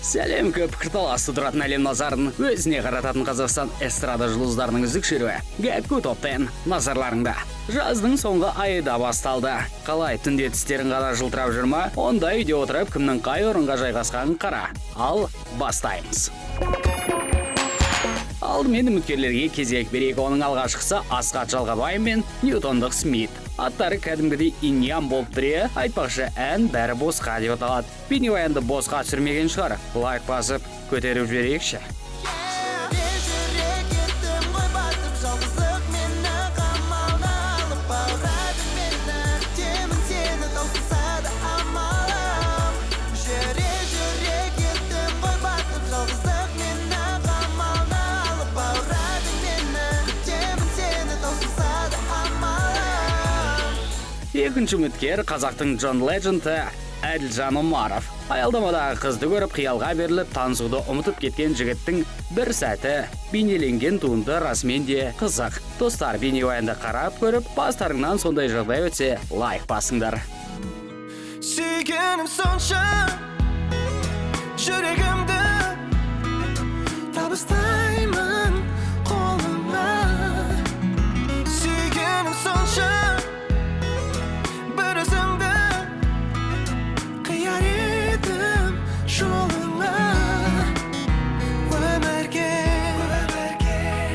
Сәлем, көп пікірталас тудыратын, әлем назарын өзіне қарататын Қазақстан эстрада жұлдыздарының үздік шеруі «Гәкку топ 10» назарларыңда. Жаздың соңғы айы да басталды. Қалай, түнде тістерің ғана жылтырап жүр ма? Онда үйде отырып, кімнің қай орынға жайғасқанын қара. Ал бастаймыз. Алдымен үміткерлерге кезек берейік. Оның алғашқысы Асхат Жалғабай мен Ньютондық Смит. Аттары кәдімгідей инь-ян болып тұр, иә. Айтпақшы, ән «Бәрі босқа» деп аталады. Бейнебаянды босқа түсірмеген шығар. Лайк басып, көтеріп жіберейікші. Жүрек кеттім ғой батып, жалғыздық мені қамалға алып, баурады мені. Күтемін сені, таусылса да амалым. Жүре, жүре кеттім ғой батып, жалғыздық мені қамалға алып, баурады мені. Күтемін сені, таусылса да амалым. Екінші үміткер қазақтың Джон Ледженді Әділжан Омаров. Аялдамадағы қызды көріп, қиялға беріліп, танысуды ұмытып кеткен жігіттің бір сәті бейнеленген туынды расымен де қызық. Достар, бейнебаянды қарап көріп, бастарыңнан сондай жағдай өтсе, лайк басыңдар. Сүйгенім сонша, жүрегімді табыстаймын қолыңа. Сүйгенім сонша, бір өзіңді қияр едім жолыңа. Өмірге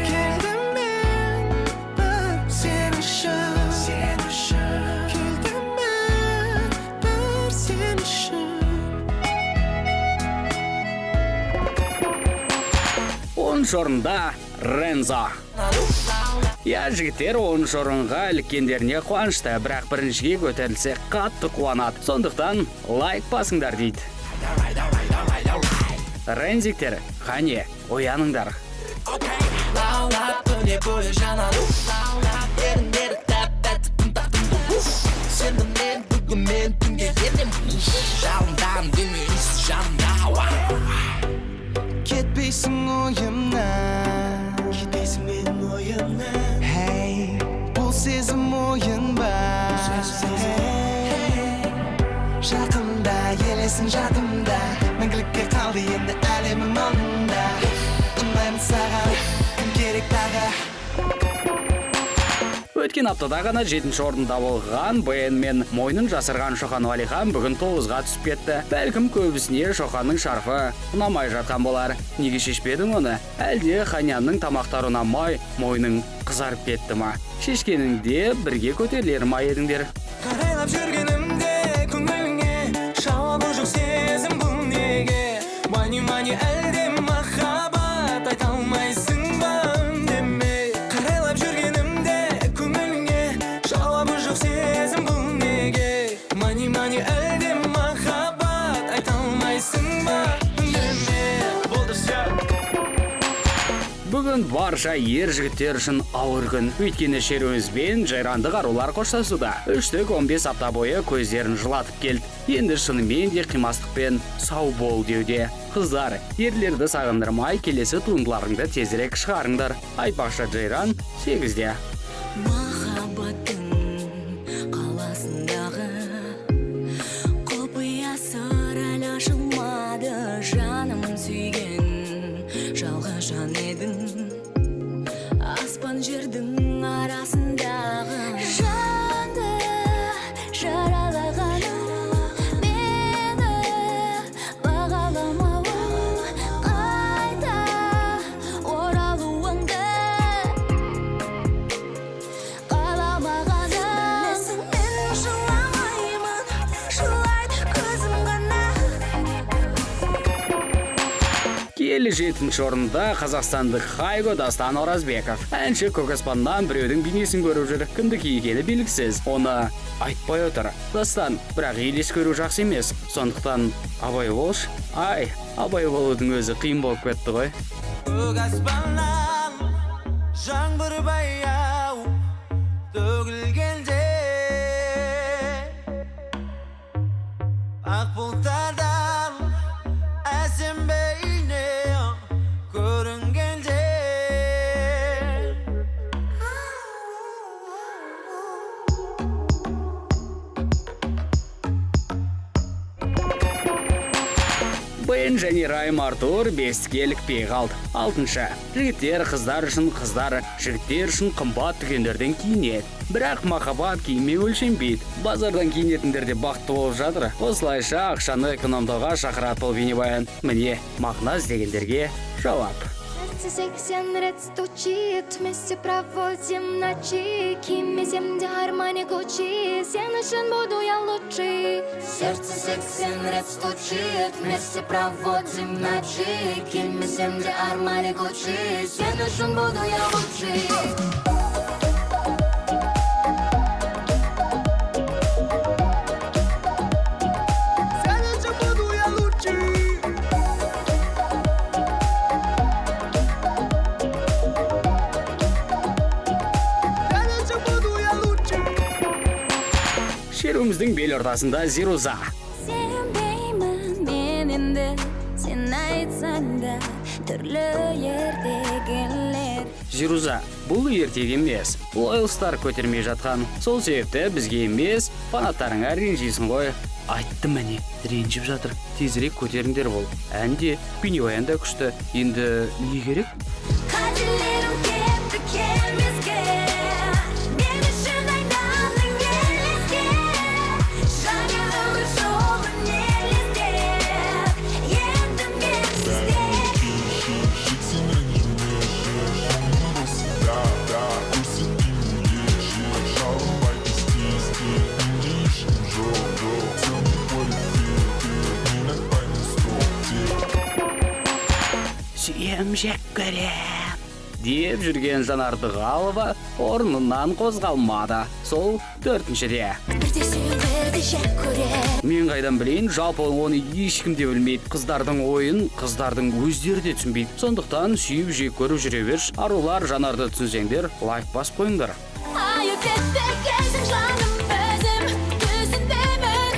келдім мен бір сен үшін, сен үшін келдім мен, бір сен үшін. 10-шы орында Рензо. Иә, жігіттер 10-шы орынға іліккендеріне қуанышты, бірақ біріншіге көтерілсе, қатты қуанады. Сондықтан лайк басыңдар дейді. Рензиктер, қане, ояныңдар. Лаулап күні бойы жанады еріндері, тәп тәтті тым. Сені мен бүгін мен түнге енемін, жалындаған дене иісі жанымда. Кетпейсің ойымнан, кетпейсің менің ойымнан. Хей, бұл сезім ойын ба? Жақында елесің жадымда, мәңгілікке қалды енді әлемім алдында. Ұнаймын саған, кім керек тағы? Өткен аптада ғана жетінші орында болған БН мен мойнын жасырған Шоқан Уәлихан бүгін тоғызға түсіп кетті. Бәлкім, көбісіне Шоқанның шарфы ұнамай жатқан болар. Неге шешпедің оны? Әлде Ханянның тамақтары ұнамай, мойның қызарып кетті ма? Шешкеніңде бірге көтерілер ма едіңдер? Қарайлап жүргенімде көңіліңе жауабы жоқ сезім, бұл неге? Мани, мани, әлде махаббат, айта алмайсың ба үндемей? Қарайлап жүргенімде көңіліңе жауабы жоқ сезім, бұл неге? Мани, мани, әлде махаббат, айта алмайсың ба үндемей? Болды, все. Бүгін барша ер жігіттер үшін ауыр күн. Өйткені шеруімізбен жайрандық арулар қоштасуда. Үштік 15 апта бойы көздерін жылатып келді. Енді шынымен де қимастықпен сау бол деуде. Қыздар, ерлерді сағындырмай, келесі туындыларыңды тезірек шығарыңдар. Айтпақшы, Джейран 8-де. Махаббаттың қаласындағы құпия сыр әлі ашылмады. Жаным сүйген жалғыз жан едің, аспан жердің арасындағы жанды жаралағаның, мені бағаламауың, қайта оралуыңды қаламағаның. Білесің, мен жыламаймын, жылайды көзім ғана. Келі жетінші орында қазақстандық Хайго Дастан Оразбеков. Әнші көк аспаннан біреудің бейнесін көріп жүр. Кімдікі екені белгісіз. Оны айтпай отыр. Дастан, бірақ елес көру жақсы емес. Сондықтан абай болшы. Ай, абай болудың өзі қиын болып кетті ғой. Көк аспаннан жаңбыр баяу төгілгенде, ақ бұлттардан әсем бейне көрінгенде. БН Бен және Райм Артур бестікке ілікпей қалды. Алтыншы. Жігіттер қыздар үшін, қыздар жігіттер үшін қымбат дүкендерден киінеді. Бірақ махаббат киіммен өлшенбейді. Базардан киінетіндер де бақытты болып жатыр. Осылайша ақшаны экономдауға шақырады бұл бейнебаян. Міне, мағына іздегендерге жауап. Сердце 80 рет стучит, вместе проводим ночи. Кимесем де Армани, Гуччи, сен үшін буду я лучший. Сердце 80 рет стучит, вместе проводим ночи. Кимесем де Армани, Гуччи, сен үшін буду я лучший. Сен үшін буду я лучший. Сен үшін буду я лучший. Шеруіміздің бел ортасында Зируза. Сенбеймін мен енді, сен айтсаң да түрлі ертегілер. Зируза, бұл ертегі емес. Лоялстар көтермей жатқан. Сол себепті бізге емес, фанаттарыңа ренжисің ғой. Айттым міне, ренжіп жатыр. Тезірек көтеріңдер бұл. Ән де, бейнебаян да күшті. Енді не керек? Қателерім кетті келмеске, мен үшін айналдың елеске. Жаңа өмір жолын елестет, енді менсіз де. Сен ренжімеші, шоңның осы да, да, көрсетпеймін ерекше. Жалынбайды істе, менде ешкім жоқ, жоқ. Tell me what it feel, feel. Мен айтпаймын стоп деп. Сүйем, жек көрем деп жүрген Жанар Дығалова орнынан қозғалмады. Сол төртіншіде. Бірде сүйем, бірде жек көрем. Мен қайдан білейін, жалпы оны ешкім де білмейді. Қыздардың ойын қыздардың өздері де түсінбейді. Сондықтан сүйіп, жек көріп жүре берші. Арулар, Жанарды түсінсеңдер, лайк басып қойыңдар. Айып етпегенсің, жаным, өзім түсінбеймін.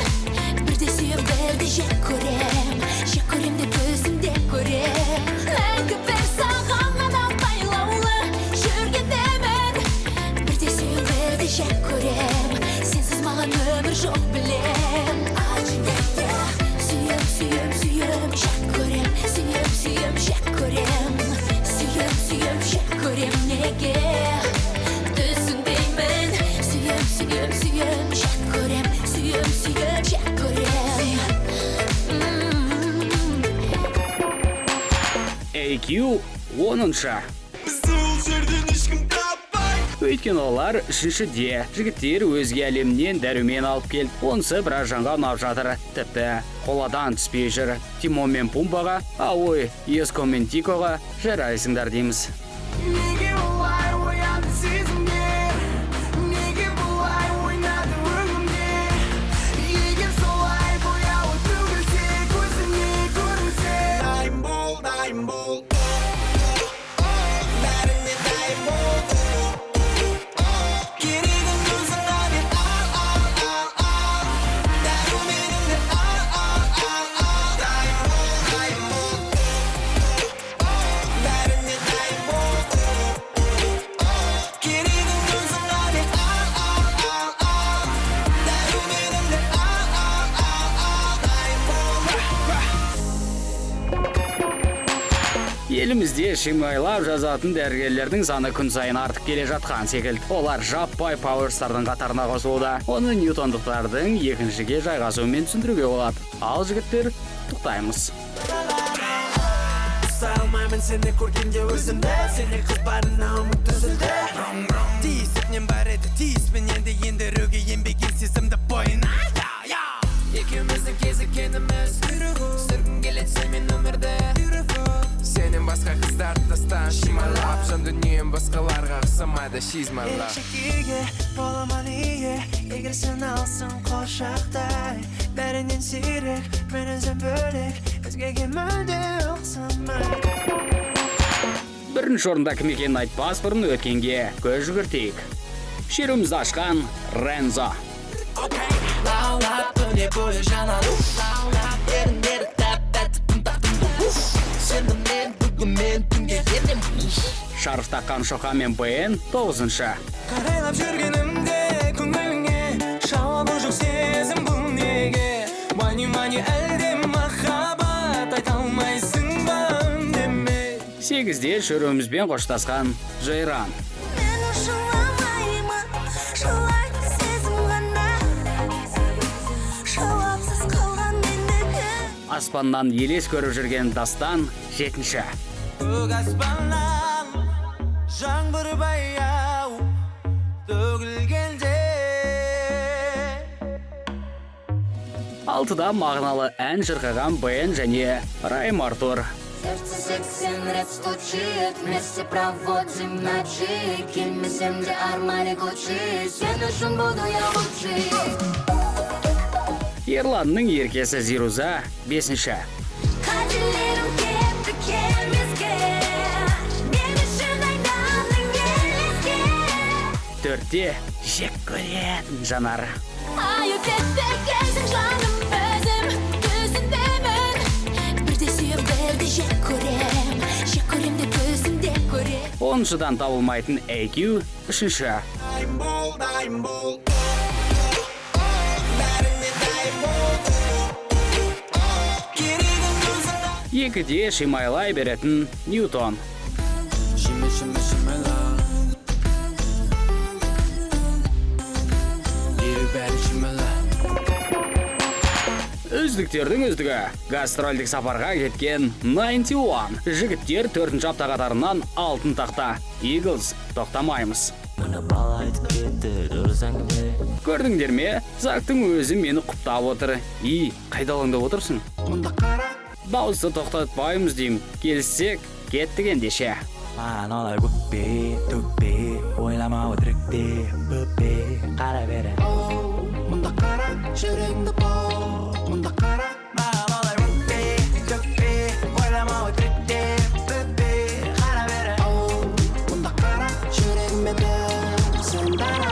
Бірде сүйем, бірде жек көрем, жек көрем деп өзім де көрем. Мәңгі бір саған ғана байлаулы жүргендемін. Бірде сүйем, бірде жек көрем, сенсіз маған өмір жоқ білем. Сүйем, сүйем, сүйем, жек көрем, сүйем, сүйем, жек көрем, сүйем, сүйем, жек көрем, неге түсінбеймін. Сүйем, сүйем, сүйем, жек көрем, сүйем, сүйем, жек көрем. AQ оныншы. Бізді ол жерден ешкім таппайды. Өйткені олар үшіншіде. Жігіттер өзге әлемнен дәрумен алып келді. Онысы біраз жанға ұнап жатыр. Тіпті қоладан түспей жүр. Тимон мен Пумбаға, а ой, Еско мен Тикоға жарайсыңдар дейміз. Неге олай оянды сезімдер? Неге бұлай ойнады өңімде? Егер солай бояуы төгілсе, көзіме көрінсе. Дайын бол, дайын бол, бәріне дайын бол. Керегін өзің ғана ал, ал, ал, ал. Дәруменіңді ал, ал, ал, ал. Дайын бол, дайын бол, бәріне дайын бол. Керегін өзің ғана ал, ал, ал, ал. Дәруменіңді ал, ал, ал, ал. Дайын бол. Елімізде шимайлап жазатын дәрігерлердің саны күн сайын артып келе жатқан секілді. Олар жаппай пауэрстардың қатарына қосылуда. Оны ньютондықтардың екіншіге жайғасуымен түсіндіруге болады. Ал жігіттер, тоқтаймыз. Ұстай алмаймын сені көргенде өзімді. Сені қыз барына үміт үзілді. Тиісіп нем бар еді, тиіспін енді ендіруге енбеген сезімді бойына. Екеуміздің кезіккеніміз, сүргім келеді сенімен өмірді. Сенен басқа қыздарды тастан шималап, жан дүнием басқаларға ұқсамайды, she's my love. Ерекше күйге боламын ие, егер сен алсаң құшақтай. Бәрінен сирек, мінезім бөлек, өзгеге мүлде ұқсамай. Бірінші орында кім екенін айтпас бұрын өткенге көз жүгіртейік. Шеруімізді ашқан Рензо. Лаулап күні бойы жанады, еріндері тәп тәтті таттым. Сені мен бүгін мен түнге ернем. Шарф таққан Шоха мен БН тоғызыншы. Қарайлап жүргенімде көңіліңе жауабы жоқ сезім бұл неге? Мани, мани, әлде махаббат айта алмай. 8-де шеруімізбен қоштасқан Жайран. Мен жыламаймын, жылайды сезім ғана. Жауапсыз қалған мендікі. Аспаннан елес көріп жүрген Дастан 7-ші. Көк аспаннан жаңбыр баяу төгілгенде. 6-да мағыналы ән шырқаған Бен және Райм Артур. Сердце 80 рет стучит, вместе проводим ночи. Келмесем де Армани, Гуччи, сен үшін буду я лучший. Ерланның еркесі Зируза 5-ші. Қателерім кетті келмеске, мен үшін айналдың елеске. 4-те жек көретін Жанар. Айып етпегенсің, жаным, өзім түсінбеймін. Бірде сүйіп, бірде жек көрем, жек көрем де төсімде көрем. 10-шыдан табылмайтын AQ 3-ші. Дайын бол, дайын бол, бәріне дайын бол. Керегің өзің. 2-де шимайлай беретін Ньютон. Шиме, шиме, шимела. Дереу бәрі шимела. Үздіктердің үздігі гастрольдік сапарға кеткен 91. Жігіттер 4-ші апта қатарынан алтын тақта. Eagles, тоқтамаймыз. Мына бала айтып кетті дұрыс әңгіме. Көрдіңдер ме? Зактың өзі мені құптап отыр. И, қайда алаңдап отырсың? Мұнда қара. Дауысты тоқтатпаймыз деймін. Келіссек, кеттік ендеше. Маған олай өкпе, төкпе, ойлама өтірікте, бөпе, қара бері. Мұнда қара, жүрегіңді бау. Мұнда қара. Маған олай өкпе, төкпе, ойлама өтірікте, бөпе, қара бері. Мұнда қара, жүрегіме бер, сен дара.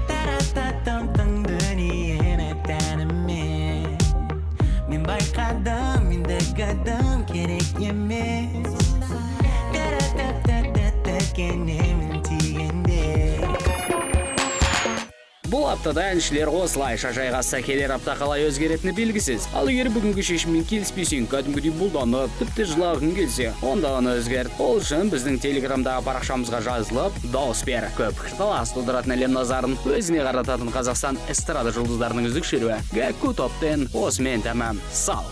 Тарататам дүниені тәніме. Мен байқадым, ендігі адам керек емес. Таратататата кенемін тигенде. Бұл аптада әншілер осылайша жайғасса, келер апта қалай өзгеретіні белгісіз. Ал егер бүгінгі шешіммен келіспесең, кәдімгідей бұлданып, тіпті жылағың келсе, онда оны өзгерт. Ол үшін біздің телеграмдағы парақшамызға жазылып, дауыс бер. Көп пікірталас тудыратын, әлем назарын өзіне қарататын Қазақстан эстрада жұлдыздарының үздік шеруі Гәкку Топ 10 осымен тәмам. Сау.